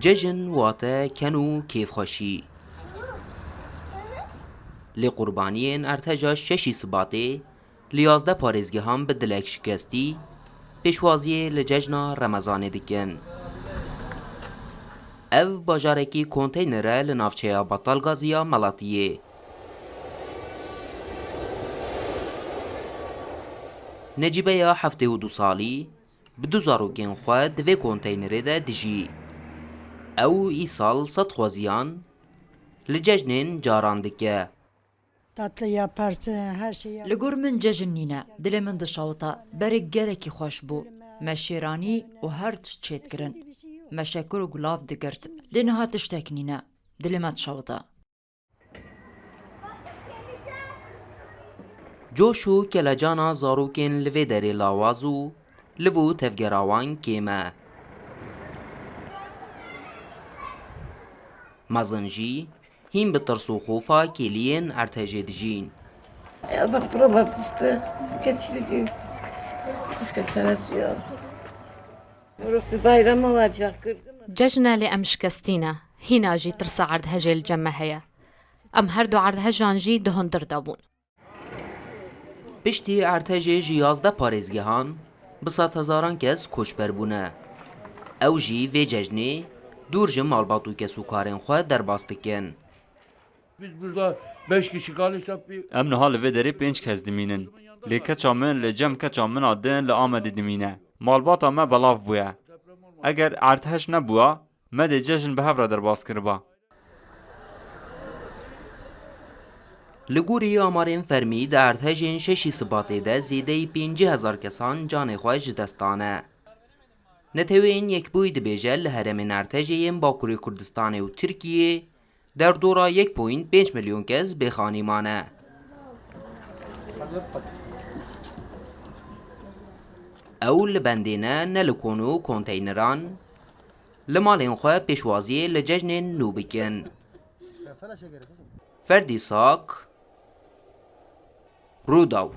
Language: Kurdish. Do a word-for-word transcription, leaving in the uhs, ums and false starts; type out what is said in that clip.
Cejn wate ken û kêfxweşî. Lê qurbaniyên erteja şeşî Sibatê li yazdeh parêzgehan bi dilek şikestî pêşwaziyê li cejna Remezanê dikin. Ev bajarekî konteynere li navçeya Batalgazî ya Melatiyê. Necîbeya heftê û du salî bi du zarokên xwe di vê konteynerê de dijî. Ew îsal sed xweziyan li cejnên caran dike. Tatlı yaparsın, her şeyi yap. Li gor min cejn nîne, dilê min dişewita, berê gelekî xweş bû. Me şêranî û her tişt çêdikirin. Me şekir û gulav digirt. Lê niha tiştek nîne. Dilê me dişewita. Coş û kelecana zarokên li vê derê lawaz û liv û tevgera wan kêm e. Mezin jî hîn bi tirs û xofa kêliyên ertejê dijîn. Ya bak, prova işte. Geçirici. Başka çaresi yok. Moruk, bir bayram olacak, gördün mü? Cejn e, lê em şikestî ne. Hîna jî tirsa erdhejê li cem me heye. Em her du erdhejan jî di hundir de bûn. Piştî ertejê ji yazdeh parêzgehan bi sedhezaran kes koçber bûne. Ew jî vê cejnê dûr ji malbat û kesûkarên xwe derbas dikin. Biz burada beş kişi kalırsak bir Em niha li vê derê pênc kes dimînin. Lê keça min li cem keça min a din li Amedê dimîne. Malbata me belav bûye. Eger erdhej nebûya, me dê cejn bi hev re derbas kiriba. Li gorî amarên fermî di erdhejên şeşî Sibatê de zêdeyî pêncî hezar kesan canê xwe ji dest dane. Neteweyên Yekbûyî dibêje li herêmên erdhejê yên Bakurê Kurdistanê û Tirkiyê derdora yek point pênc milyon kes bêxanî mane. Ew li bendê ne, ne li kon û konteyneran, li malên xwe pêşwaziyê li cejnên nû bikin. Ferdî Sak, Rûdaw.